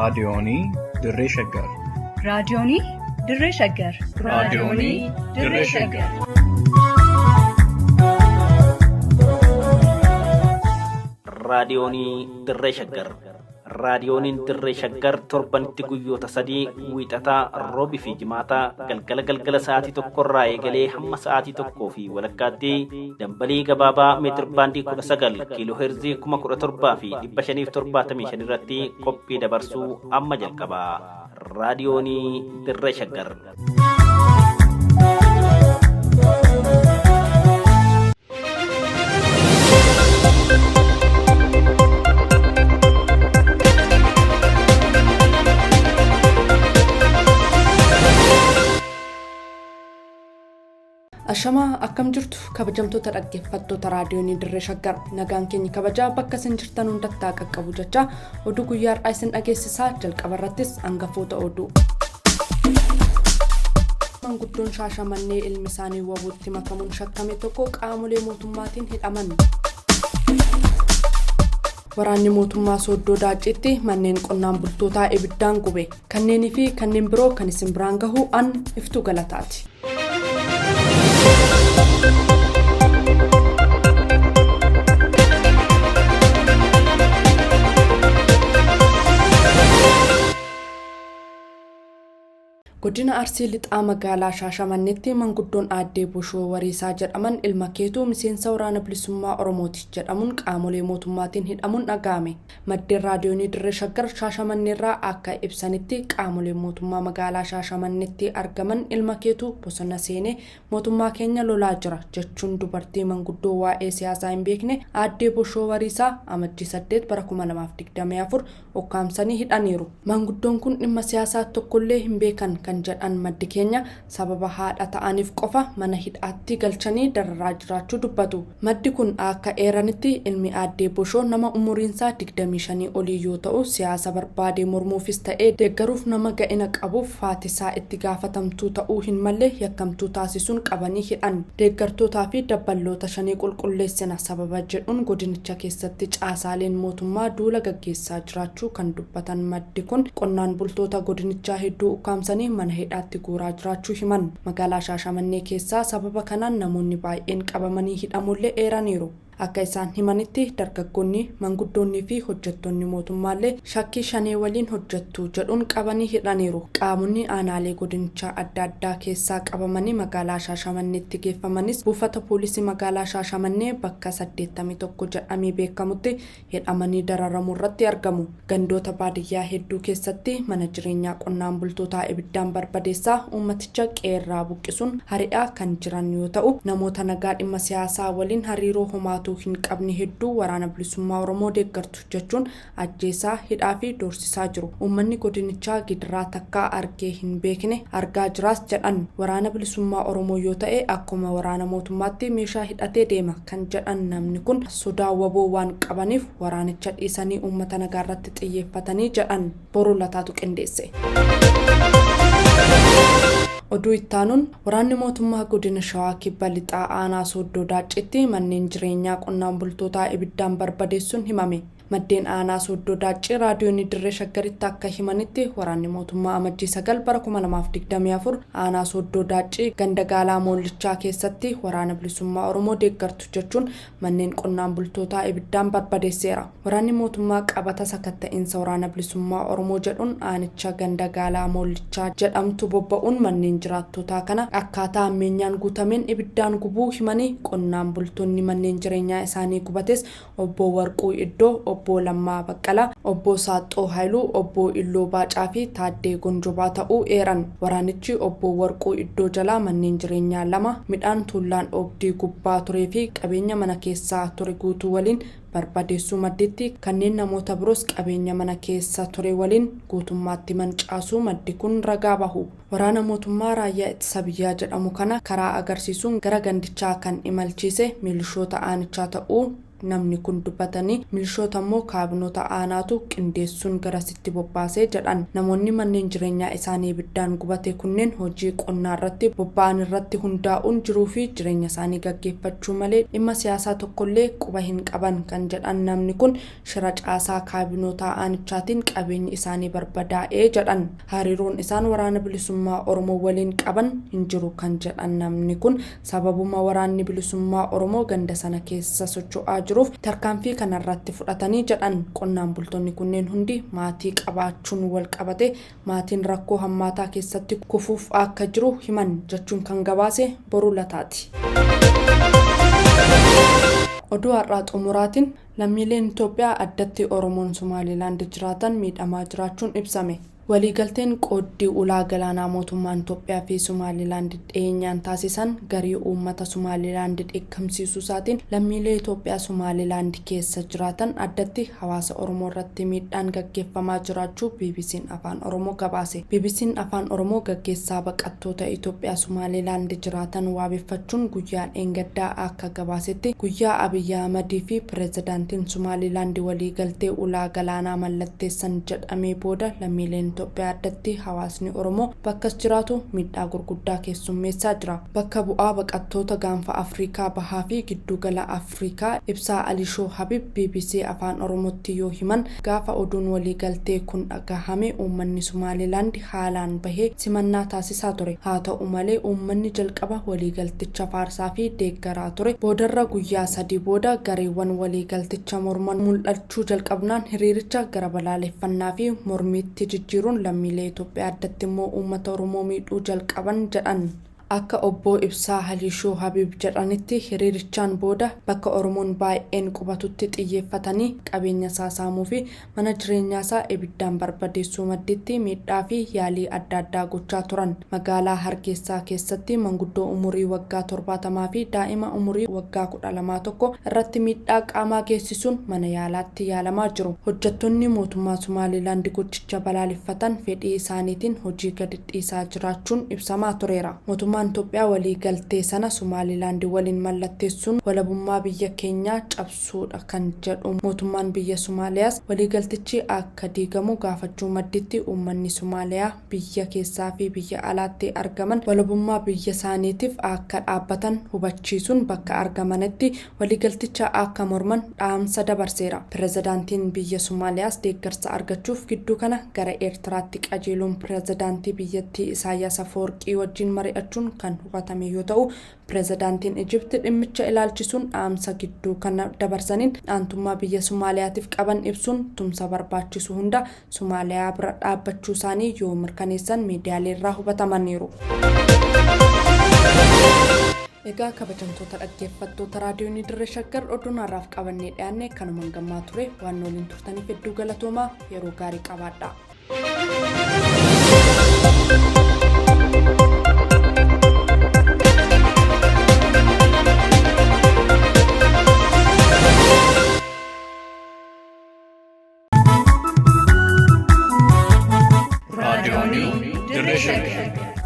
Raadiyoonii Dirree Shaggar. Raadiyoonii Dirree Shaggar. Raadiyoonii Dirree Shaggar. Raadiyoonii Dirree Shaggar. Raadiyooniin Dirree Shaggar torbanitti guyyoota 3 wiixataa, roobii fi jimaataa galgala galgala sa'aatii tokkorraa eegalee hamma sa'aatii tokkoo fi walakkaatti dambalii gabaabaa meetir baandii 19 kiiloo heerzii 17,575 irratti qophii dabarsuu amma jalqaba. Raadiyoonii Dirree Shaggar. Ashamaa akkam jirtu kabajamtoota dhaggeeffattoota raadiyoonii Dirree Shaggar nagaan keenya kabajaa bakka isin jirtan hundatti haa qaqqabu jechaa oduu guyyaa har'aa isin dhageessisaa jalqaba irrattis hangafoota oduu. Manguddoon Shaashamannee ilmi isaanii WBOtti makamuun shakkame tokko qaamolee mootummaatiin hidhaman. Waraanni mootummaa Sooddoo Daacciitti manneen qonnaan bultootaa ibiddaan gube. Kanneenii fi kanneen biroo kan isin biraan gahu an Iftuu Galataati. Godina Arsii Lixaa magaalaa Shaashamanneetti manguddoon Aaddee Boshoo Wariisaa jedhaman ilma keetu miseensa Waraana Bilisummaa Oromooti jedhamuun qaamolee mootummaatiin hidhamuun dhaga'ame. Maddeen Raadiyoonii Dirree Shaggar Shaashamanneerraa akka ibsanitti qaamoleen mootummaa magaalaa Shaashamanneetti argaman ilma keetu bosona seenee mootummaa keenya lolaa jira jechuun dubartii manguddoo waa'ee siyaasaa hin beekne Aaddee Boshoo Wariisaa Amajjii 8 bara 2024 ukkaamsanii hidhaniiru. Maanguddoon kun dhimma siyaasaa tokkollee hin beekan kan jedhan maddi keenya, sababa haadha ta'aniif qofa mana hidhaatti galchanii dararaa jiraachuu dubbatu. Maddi kun aakka eeranitti, ilmi Aaddee Boshoo nama umuriinsaa digdamii shanii olii yoo ta'u, siyaasa barbaade mormuufis ta'ee deeggaruuf nama ga'ina qabuuf haatisaa itti gaafatamtuu ta'uu hin malle yakkamtuu taasisuun qabanii hidhan. Deeggartootaa fi dabballoota Shanee qulqulleessina sababa jedhuun godinicha keessatti caasaaleen mootummaa duula gaggeessaa jiraachuu kan dubbatan maddi kun, qonnaan bultoota godinichaa hedduu ukkaamsanii mana hidhaatti guuraa jiraachuu himan. Magaalaa Shaashamannee keessaa sababa kanaan namoonni baay'een qabamanii hidhamuullee eeraniiru. Akka isaan himanitti, dargaggoonni, manguddoonnii fi hojjettoonni mootummaallee shakkii Shanee waliin hojjettu jedhuun qabanii hidhaniiru. Qaamonni aanaalee godinichaa adda addaa keessaa qabamanii magaalaa Shaashamanneetti geeffamanis buufata poolisii magaalaa Shaashamannee bakka 81 jedhamee beekamutti hidhamanii dararamuurratti argamu. Gandoota baadiyyaa hedduu keessatti mana jireenyaa qonnaan bultootaa ibiddaan barbadeessaa uummaticha qe'eerraa buqqisuun hari'aa kan jiran yoo ta'u, namoota nagaa dhimma siyaasaa waliin hariiroo homaatuu hin qabne hedduu Waraana Bilisummaa Oromoo deeggartu jechuun ajjeesaa, hidhaa fi doorsisaa jiru. Uummanni godinichaa gidiraa takkaa argee hin beekne argaa jiraas jedhan. Waraana Bilisummaa Oromoo yoo ta'e akkuma waraana mootummaatti meeshaa hidhatee deema kan jedhan namni kun, sodaa wbo waan qabaniif waraanicha dhiisanii uummata nagaarratti xiyyeeffatanii jedhan. Boruu Lataatu qindeesse. Oduu ittaanuun waraanni mootummaa godina Shawaa Kibba Lixaa aanaa Sooddoo Daacciitti manneen jireenyaa qonnaan bultootaa ibiddaan barbadeessuun himame. Maddeen aanaa Sooddoo Daaccii Raadiyoonii Dirree Shaggaritti akka himanitti waraanni mootummaa Amajjii 9 bara 2024 aanaa Sooddoo Daaccii ganda Gaalaa Moollichaa keessatti Waraana Bilisummaa Oromoo deeggartu jechuun manneen qonnaan bultootaa ibiddaan barbadeesseera. Waraanni mootummaa qabata sakatta'iinsa Waraana Bilisummaa Oromoo jedhuun aanicha ganda Gaalaa Moollichaa jedhamtu bobba'uun manneen jiraattootaa kana akkaataa hammeenyaan guutameen ibiddaan gubuu himanii qonnaan bultoonni manneen jireenyaa isaanii gubates Obboo Warquu Iddoo, Obboo Lammaa Baqqalaa, Obboo Saaxxoo Hayiluu, Obboo Illoo Baacaa fi Taaddee Gonjobaa ta'uu eeran. Waraanichi Obboo Warquu Iddoo jalaa manneen jireenyaa 2, midhaan tuullaan oobdii gubbaa turee fi qabeenya mana keessaa ture guutuu waliin barbadeessuu maddiitti kanneen namoota biroos qabeenya mana keessa ture waliin guutummaatti mancaasuu maddi kun ragaa bahu. Waraana mootummaa Raayyaa Ittisa Biyyaa jedhamu kana karaa agarsiisuun gara gandichaa kan imalchiise milishoota aanichaa ta'uu Namni kun dubbatanii milishoota immoo kaabinoota aanaatu qindeessuun garasitti bobbaasee jedhan. Namoonni manneen jireenyaa isaanii ibiddaan gubate kunneen hojii qonnaa irratti bobba'an irratti hundaa'uun jiruu fi jireenya isaanii gaggeeffachuu malee dhimma siyaasaa tokkollee quba hin qaban kan jedhan namni kun shira caasaa kaabinoota aanichaatiin qabeenyi isaanii barbadaa'ee jedhan. Hariiroon isaan waraana bilisummaa Oromoo waliin qaban hin jiru kan jedhan namni kun sababuma waraanni bilisummaa Oromoo ganda sana keessa socho'aa jiruuf tarkaanfii kanarratti fudhatanii jedhan. Qonnaan bultoonni kunneen hundi maatii qabaachuun wal qabate maatiin rakkoo hammaataa keessatti kufuuf akka jiru himan jechuun kan gabaase Boruu Lataati. Oduu har'aa xumuraatiin lammiileen Itoophiyaa addatti Oromoon Somaalilaand jiraatan miidhamaa jiraachuun ibsame. Waliigalteen qooddii ulaa galaanaa mootummaan Itoophiyaa fi Somaalilaand dhiyeenyaan taasisan garii uummata Somaalilaand dheekkamsiisuu isaatiin lammiilee Itoophiyaa Somaalilaand keessa jiraatan addatti hawaasa Oromoo irratti miidhaan gaggeeffamaa jiraachuu BBC'n Afaan Oromoo gabaase. BBC'n Afaan Oromoo gaggeessaa baqattoota Itoophiyaa Somaalilaand jiraatan waabeffachuun guyyaa dheengaddaa akka gabaasetti guyyaa Abiyyi Ahmadii fi pireezidaantiin Somaalilaand waliigaltee ulaa galaanaa mallatteessan jedhamee booda lammiileen Itoophiyaa addatti hawaasni Oromoo bakkas jiraatu miidhaa gurguddaa keessummeessaa jira. Bakka bu'aa baqattoota gaanfa Afrikaa bahaa fi giddugala Afrikaa Ibsaa Alishoo Habib BBC Afaan Oromootti yoo himan gaafa oduun waliigaltee kun dhagahame uummanni Somaalilaand haalaan bahee simannaa taasisaa ture. Haa ta'u malee uummanni jalqaba waliigalticha faarsaa fi deeggaraa ture. Boodarra guyyaa sadii booda gareewwan waliigalticha morman mul'achuu jalqabnaan hiriiricha gara balaaleffannaa fi mormiitti jijjiiruun lammiilee Itoophiyaa addatti immoo uummata Oromoo miidhuu jalqaban jedhan. Akka obbo Ibsaa Haliishoo Habiib jedhanitti hiriirichaan booda bakka Oromoon baay'een qubatutti xiyyeeffatanii qabeenya isaa saamuu fi mana jireenyaa isaa ibiddaan barbadeessuu madditti miidhaa fi yaalii adda addaa gochaa turan. Magaalaa Hargeysaa keessatti manguddoo umurii waggaa 70 fi daa'ima umurii waggaa 12 tokko irratti miidhaa qaamaa geessisuun mana yaalaatti yaalamaa jiru. Hojjettoonni mootummaa Somaalilaand gochicha balaaleffatan fedhii isaaniitiin hojii gadi dhiisaa jiraachuun ibsamaa tureera. Mootummaan Itoophiyaa waliigaltee sana Somaalilaand waliin mallatteessuun walabummaa biyya keenyaa cabsuudha kan jedhu mootummaan biyya Somaaliyaas waliigaltichi akka diigamu gaafachuu madditti uummanni Somaaliyaa biyya keessaa fi biyya alaatti argaman walabummaa biyya isaaniitiif akka dhaabbatan hubachiisuun bakka argamanitti waliigalticha akka morman dhaamsa dabarseera. Pireezidaantiin biyya Somaaliyaas deeggarsa argachuuf gidduu kana gara Eertiraatti qajeeluun pireezidaantii biyyattii Isaayyaas Afawarqii wajjin mari'achuun kan hubatame yoo ta'u pireezidaantiin Ijipti dhimmicha ilaalchisuun dhaamsa gidduu kana dabarsaniin aantummaa biyya Somaaliyaatiif qaban ibsuun tumsa barbaachisu hunda Somaaliyaa bira dhaabbachuu isaanii yoo mirkaneessan miidiyaalee irraa hubatamaniiru. Egaa kabajamtoota dhaggeeffattoota raadiyoon Dirree Shaggar oduun har'aaf qabannee dhiyaanne kanumaan gammaa ture waan waliin turtaniif hedduu galatoomaa yeroo gaarii qabaadha. Raadiyoonii Dirree Shaggar.